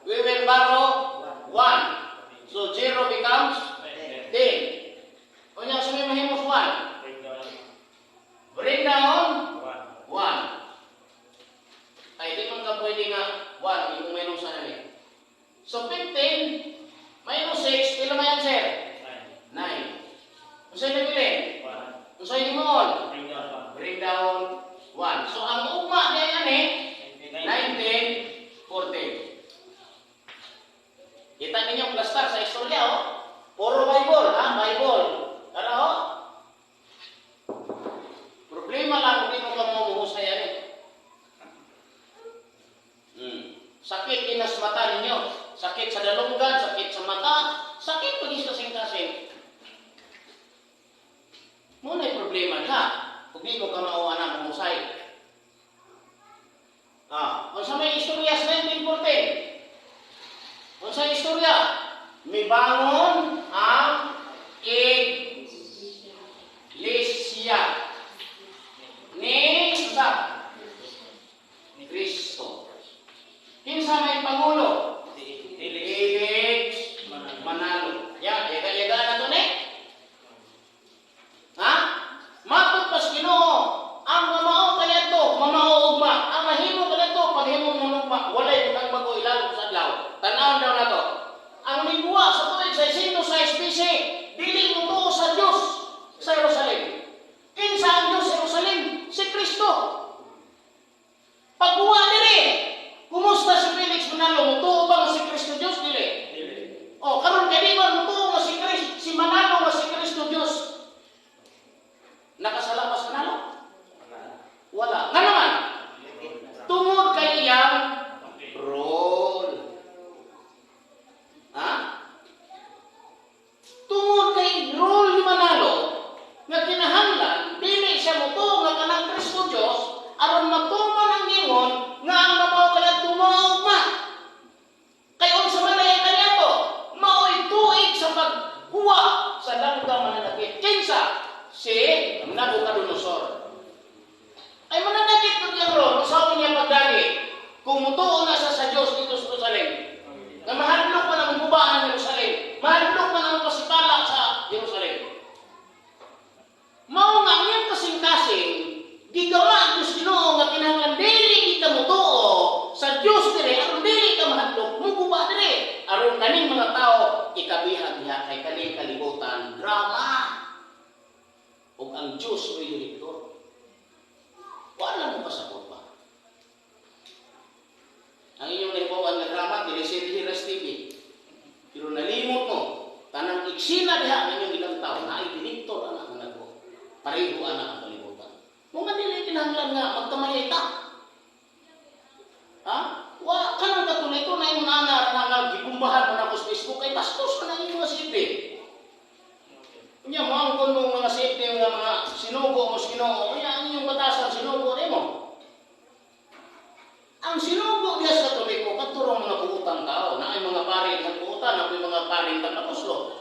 We will borrow 1. So 0 becomes 10. Unya sa may mahimos 1. Bring down 1. Ay di man ka pwede nga 1 imong minus na ni. So 15 minus 6, pila may answer? 9. Unsay nabilin? Unsay himuon? Bring down 1. So ang ugma niya ani 1914. Kita ninyo ang plastar sa istorya oh. Puro Bible, ha? Bible. Tara oh. Problema lang kung di mo ka mamuhusay ani. Sakit inas mata ninyo. Sakit sa dalunggan, sakit sa mata, sakit pag kasing-kasing. Mo na problema ha. Kung di mo ka mauana mahusay. Ah, unsa may istorya sa 1914? Unsa istorya? Mibangon ang Iglesia ni unsa? Kristo. Kinsa may pangulo? Felix Manalo. eksena diha nga inyong gilantaw na ay direktor ana nga nagbuot. Pareho ana ang kalibutan. Mo nga dili kinahanglan nga magkamay ta. Ha? Wa kanang Katoliko na imong ana nga nga gibumbahan mo na ko sa Facebook kay bastos man ang imong mga CFD. Unya mo ang kuno mga CFD nga mga sinugo mo sa Ginoo, unya ang inyong batasan sinugo nimo. Ang sinugo diha sa Katoliko kadto mga buutang tao, na ay mga pari ng buutan, na ay mga pari ng apostlo.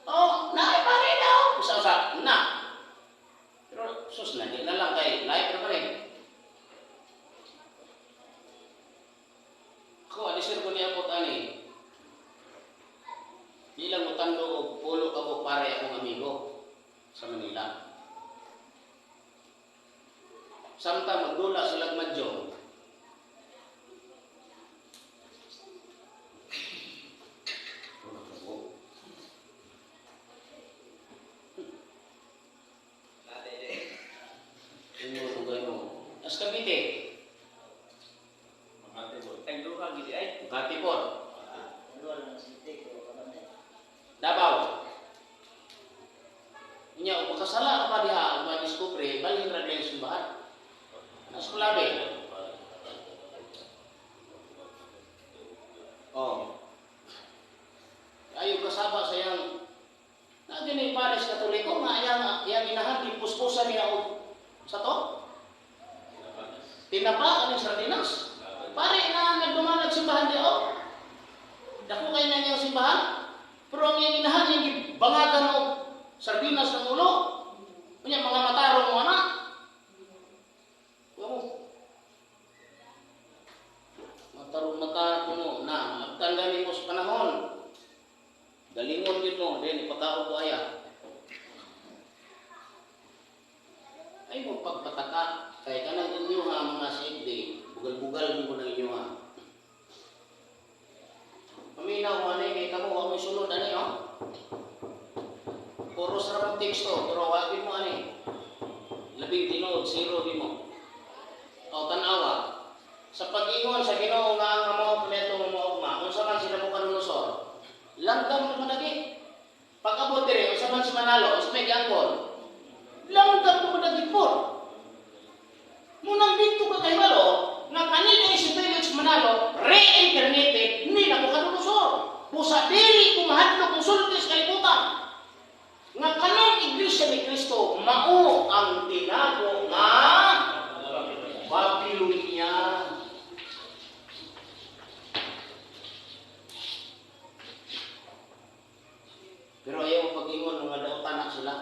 Oh, na ay pari daw. Usa-usa na. Pero sus na di na lang kay live na pa rin. Ako, alisir ko niya po ani. Bilang mo tando og pulo ka mo pare akong amigo sa Manila. Samtang magdula sila madjong. Inyo dugay mo. As Cavite, Makati po. Davao. Unya ug makasala ka pa diha ug madiskubre balhin ra diri simbahan. Nas kulabi. Oh. Ayo kasaba sa iyang na gini pares Katoliko nga iyang iyang inahan gipuspusan niya og sa to tinapa aning sardinas. Pare na nagdumalag simbahan di oh. Dako kay na niyang simbahan. Pero ang iyang inahan iyang gibangagan og sardinas ng ulo. Unya mga matarong mo ana. Wa mo. Matarong mata kuno na abtan gani mo sa panahon. Galingon gid mo then ipakaon ko aya. Ay mo pagpataka kay kanang inyo ha mga CFD, bugal-bugal mo ng inyo ha. Paminaw mo ani kay kamo wa mo'y sulod ani oh. Puros ra mong teksto pero wa gid mo ani. Labing tinuod zero di mo. O tan-awa. Sa pag-ingon sa Ginoo nga ang mao kaniadtong maugma, unsa man sila mo kanunusor? Langgam naman lagi. Pag-abot diri, unsa man si Manalo, unsa may giangkon? Langgam naman lagi po. Munang dito ka kahibalo, nga kanina si Felix Manalo, reincarnated ni Nabucodonosor. Busa dili ko mahadlok kung sulti sa kalibutan. Nga kanang Iglesia ni Cristo, mao ang tinago nga Babylonia. Pero ayaw pag-ingon mga dautan na sila.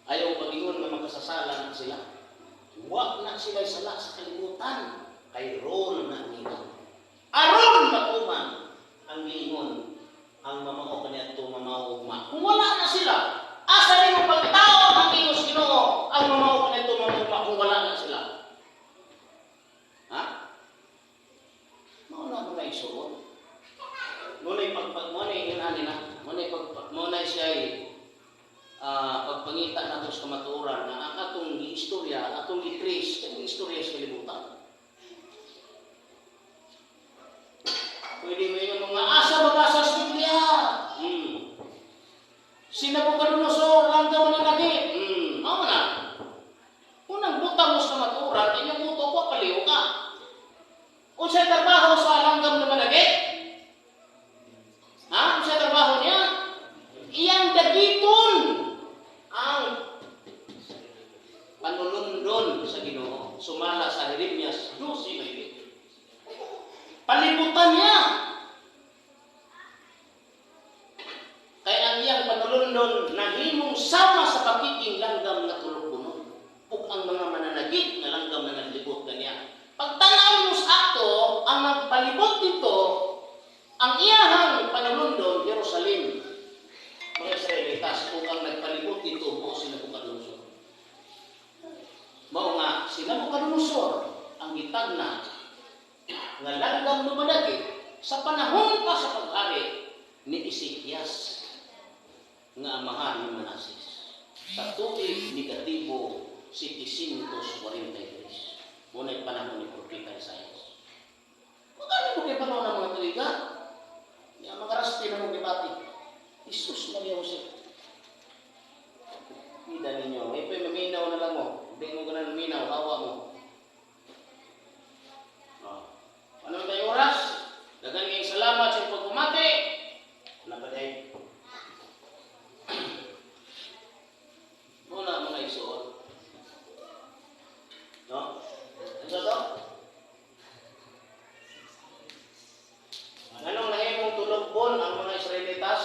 Ayaw pag-ingon nga makasasala na sila. Wa na sila sala sa kalibutan. Kay rol na nila. Aron matuman ang giingon ang mamao kaniadto mamaugma. Kung wala na sila, asa nimo pagtao ang ingon sa Ginoo ang mamao kaniadto mamaugma kung wala na sila? Ha? Mao na mga isuot. Ngunay pagpag mo na ingon ani na, mo na pagpag mo na siya pagpangita nato sa kamatuoran nga ang atong giistorya, atong gi-trace kanang istorya sa kalibutan. Pwede mo yung mga asa mabasa sa Biblia. Si Nabucodonosor langgam na lagi. Mao na. Unang butang mo sa kamatuoran, inyong utok wa paliw ka. Unsay trabaho sa langgam na managi? Ha? Unsay trabaho niya? Iyang dagiton ang panulundon sa Ginoo sumala sa Jeremias 12:9. Palibutan niya. Kay ang iyang panulundon nahimong sama sa pakiking langgam nga tulog-puno ug ang mga mananagit nga langgam nga naglibot kaniya. Pagtan-aw mo sa akto, ang nagpalibot dito, ang iyahang panulundon, Jerusalem, mga Israelitas, ug ang nagpalibot dito mo si Nabucodonosor. Mao nga si Nabucodonosor ang gitagna nga langgam lumadagi sa panahon pa sa paghari ni Ezekias nga amahan ni Manases sa tuig negatibo 743. Muna'y panahon ni Propeta Isaias. Magkano mo kay panahon ng mga tuiga? Nga mga rasti na mo gibati. Jesus Maria Jose. Kita ninyo, eh, pa maminaw na lang mo. Hindi mo ganun minaw, hawa mo. Oh. Ano tayo oras? Daghang kayong salamat sa pagpamati. Ano pa tayo? Muna mga igsuon. No? Ano to? Anong nahimong tulugbon ang mga Israelitas?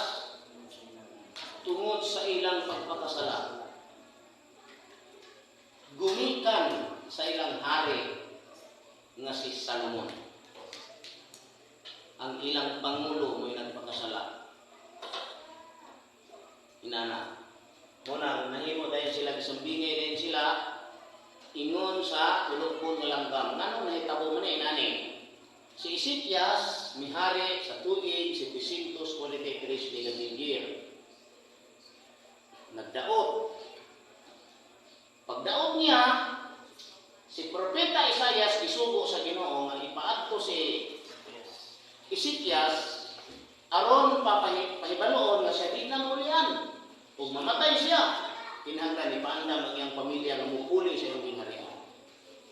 Tungod sa ilang pagpakasala. Gumikan sa ilang hari nga si Salomon. Ang ilang pangulo mo'y nagpakasala. Inana. Muna, nahimo dahil sila, gisambingay din sila, ingon sa tulugbon nga langgam. Nganong nahitabo man inani? Si Ezekias mihari sa tuig 743 negative year. Nagdaot. Pagdaot niya, si Propeta Isayas gisugo sa Ginoo nga ipaadto si Ezekias aron pahibaloon nga siya di na maulian ug mamatay siya. Kinahanglan ipaandam ang iyang pamilya nga mupuli sa iyang gingharian.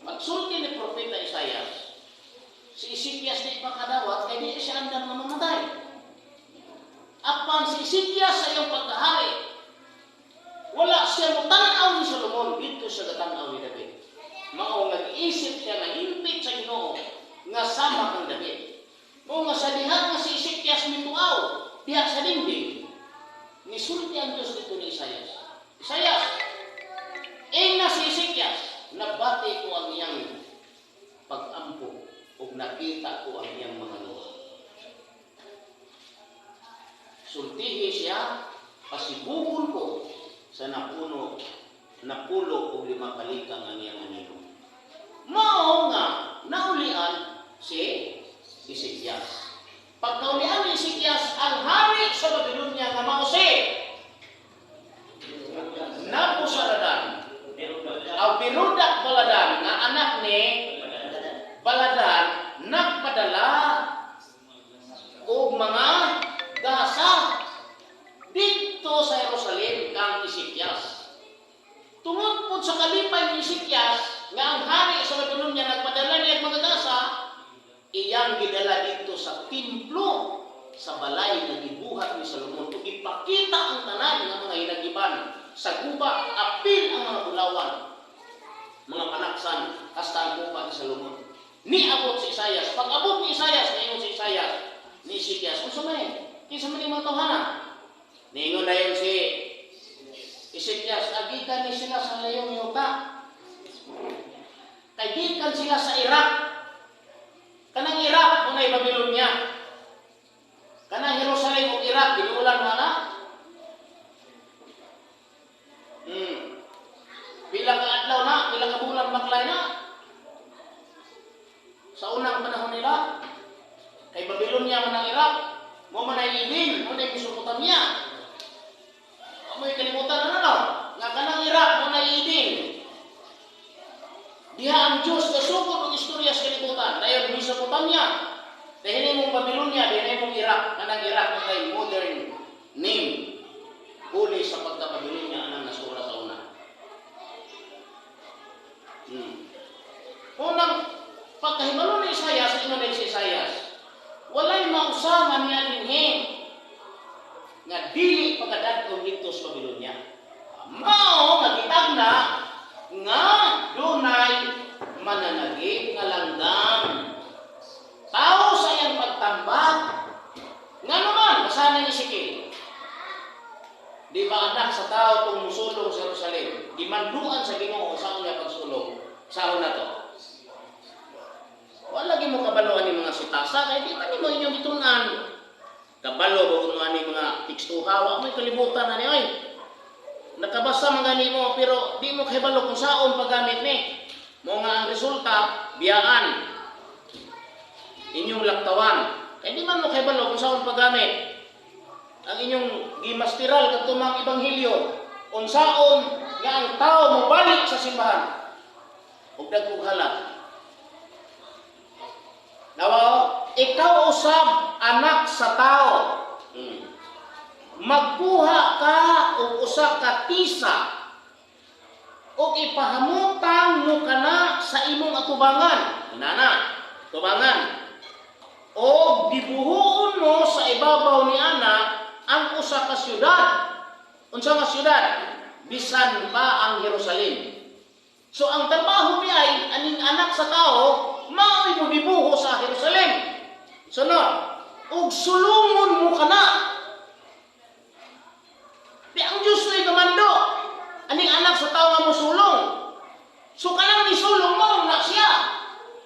Pagsulti ni Propeta Isayas, si Ezekias di pa kadawat kay di siya andam nga mamatay. Apan si Ezekias sa iyang pagkahari, wala siya motan-aw ni Solomon dito sa gatan-aw ni David. Mao nga giisip siya nga himpit sa Ginoo nga sama kang David. Mao nga sa diha nga si Ezekias mituaw diha sa dingding, nisulti ang Dios dito ni Isayas. Isayas, ingna si Ezekias, nabati ko ang iyang pag-ampo ug nakita ko ang iyang mga luha. Sultihi siya, pasibukon ko sa napuno, napulo og lima kalikang ang iyang anino. Mao nga naulian si Ezekias. Pag naulian ni Ezekias, ang hari sa Babylonia nga mao si Nabuzaradan, aw Berodach Baladan nga anak ni Baladan, nagpadala og mga gasa didto sa Jerusalem kang Ezekias. Tungod pod sa kalipay ni Ezekias nga ang hari sa Babylonia nagpadala niya og mga gasa, iyang gidala didto sa templo sa balay nga gibuhat ni Solomon ug ipakita ang tanan nga mga hinagiban sa guba, apil ang mga bulawan, mga panaksan, hasta ang guba ni Solomon. Niabot si Isayas. Pag abot ni Isayas, niingon si Isayas ni Ezekias, "Unsa man? Kinsa man yung mga tawhana?" Niingon na yun si Ezekias, "Agikan ni sila sa layong yuta. Kay gikan sila sa Iraq." Kanang Iraq, muna'y Babylonia. Kanang Jerusalem ug Iraq, ginuulan mo na? Pila ka adlaw na, pila ka bulan baklay na. Sa unang panahon nila, kay Babylonia man ang Iraq, mo man ay Eden, mo na Mesopotamia. Amoy kalimutan na no, nga kanang Iraq mo na Eden. Diha ang Diyos nasugod og istorya sa kalibutan. Dayon Mesopotamia. Dahil mong Babylonia, dahil mong Iraq. Kanang Iraq mo kay modern name. Huli sa pagka-Babylonia anang nasura sa una. Unang pagkahibalo ni Isayas, ingon na si Isayas, walay mausa nga niya dinhi nga dili pagkadadong dito sa Babylonia. Mao nga gitagna nga dunay mananagib nga langgam. Tao sa iyang pagtambak. Nga naman, basahan ni Ezekiel. Di ba anak sa tao itong musulong sa Jerusalem? Gimanduan sa Ginoo sa niya pagsulong. Sa na to. Wala lagi mo kabaloan ni mga sutasa kay di man nimo inyong gitun-an. Kabalo ba kuno ani mga tekstuha, wa mo'y kalibutan na ni oy. Nakabasa man gani mo pero di mo kahibalo kung saon paggamit ni. Mo nga ang resulta biyaan. Inyong laktawan. Kay di man mo kahibalo kung saon paggamit. Ang inyong gimastiral kadto mga ebanghelyo unsaon nga ang tao mobalik sa simbahan ug dagkong halat. Nawa, ikaw usab anak sa tao. Magkuha ka og usa ka tisa ug ipahamutang mo kana sa imong atubangan. Inana, tubangan. O dibuhuon mo sa ibabaw ni ana ang usa ka syudad. Unsa nga syudad? Bisan pa ang Jerusalem. So ang trabaho ni ay aning anak sa tao mao'y modibuho sa Jerusalem. Sunod, ug sulungon mo kana. Di ang Diyos na'y kamando. Aning anak sa tao nga mosulong. So kanang nisulong mo na siya.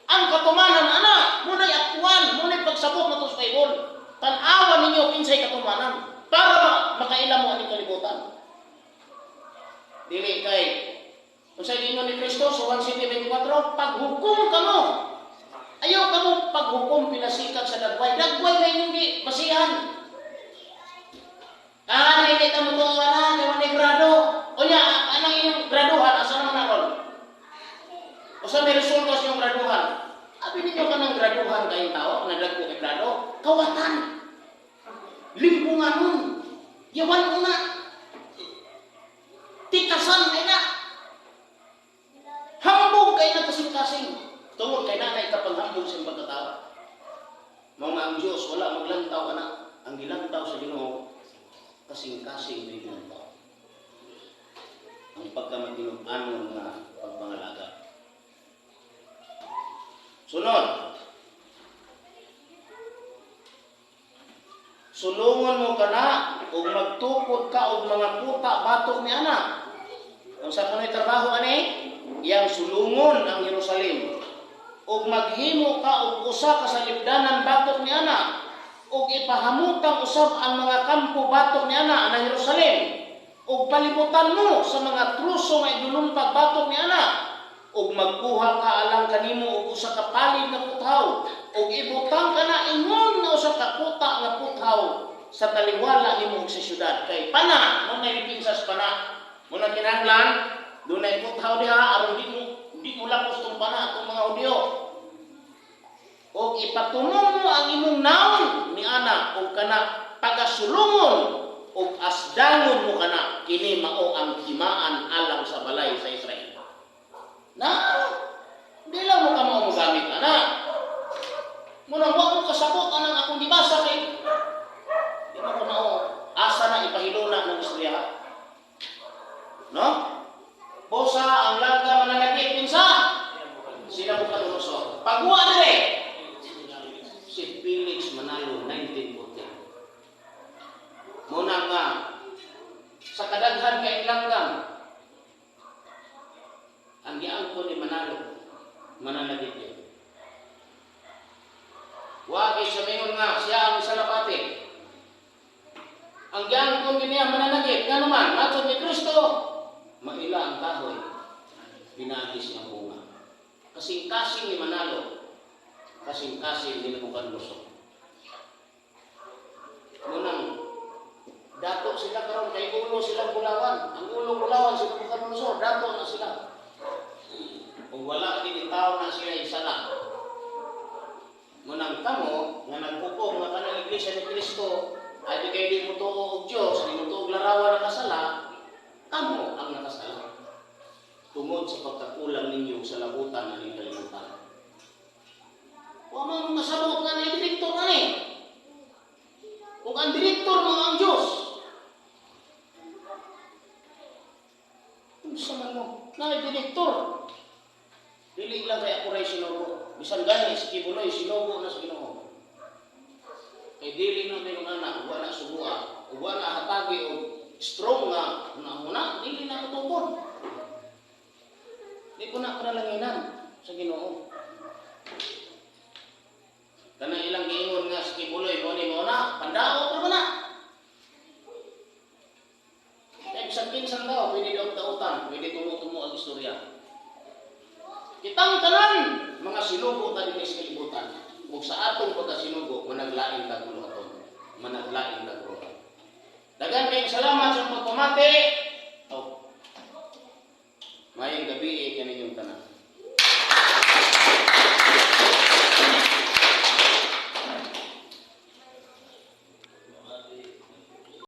Ang katumanan ana, muna'y aktual, muna'y pagsabot na to sa Bible. Tan-awan ninyo kinsay katumanan para makaila mo aning kalibutan. Dili kay unsay giingon ni Kristo sa 1:24, paghukom kamo. Ayaw kamo paghukom pinasikat sa dagway. Dagway na inyong di basihan. Ah, dili ka mo tuo ana, kay walay grado. Unya, anang inyong graduhan asa naman aron? Usa may resulta sa inyong graduhan? Abi ninyo kanang graduhan kayong tao, nga dagko kay grado, kawatan. Limpunganon. Yawan una. Tikasan kay na. Hambog kay na kasing-kasing. Tungod kay nanay kapanghambog sa iyong pagkatao. Mao nga ang Diyos wala maglantaw ana. Ang gilantaw sa Ginoo kasing-kasing may gilantaw. Ang pagkamatinud-anon nga pagpangalaga. Sunod. Sulungon mo kana ug magtukod ka og mga kuta batok ni ana. Unsa kuno'y trabaho ani? Iyang sulungon ang Jerusalem. Ug maghimo ka og usa ka salipdanan batok ni ana. Ug ipahamutang usab ang mga kampo batok ni ana ang Jerusalem. Ug palibutan mo sa mga truso nga igulumpag batok ni ana. Ug magkuha ka alang kanimo og usa ka palid nga puthaw, ug ibutang ka na ingon nga usa ka kuta nga puthaw sa taliwala nimo ug sa syudad. Kay pana mo nay depensa sa pana. Muna kinahanglan dunay puthaw diha aron di mo lakos tong pana atong mga Hudyo. Ug ipatumong mo ang imong naon ni ana ug kana pagasulungon ug asdangon mo kana, kini mao ang himaan alang sa balay sa Israel. Na, di lang mo kamao mo gamit ana. Munang wa mo kasabot anang akong gibasa kay di mo kamao asa na ipahiluna ng istorya. No? Bosa ang langga mananagit kinsa? Sila Nabucodonosor. Pagwa dire si Felix Manalo 1914. Muna nga sa kadaghan kay langgam ang giangkon ni Manalo mananagit yun. Wagi sa mingon nga siya ang salapati. Ang giangkon niya mananagit nga naman matod ni Kristo maila ang kahoy pinagis ang bunga. Kasing-kasing ni Manalo, kasing-kasing ni Nabucodonosor. Munang dato sila karon kay ulo sila bulawan. Ang ulo bulawan si Nabucodonosor, dato na sila. Kung wala din tao na sila isala. Munang kamo nga naghukom nga kanang Iglesia ni Kristo ay di kay di mo tuo og Dios, di mo tuo og larawan nakasala, kamo ang nakasala. Tungod sa pagkakulang ninyo sa labutan aning kalibutan. Wa man masabot nga ni direktor ani. Kung ang direktor mo ang Dios, unsa man mo na direktor? Dili lang kay ako ray sinugo. Bisan gani si Kibuloy sinugo na sa Ginoo. Kay dili na may mga anak, wa na subuha, wa na hatagi og strong nga una-una, dili na kutukod. Di ko na panalanginan sa Ginoo. Kanang ilang giingon nga si Kibuloy mo ni mo na, pandaot ra ba na? Kay bisan kinsan daw, pwede daw dautan, pwede tumo-tumo ang istorya. Kitang tanan mga sinugo ta dinhi sa kalibutan. Ug sa atong pagkasinugo managlain tag buluhaton, managlain tag buhaton. Daghan kayong salamat sa pagpamati. Oh. Maayong gabi kaninyong tanan.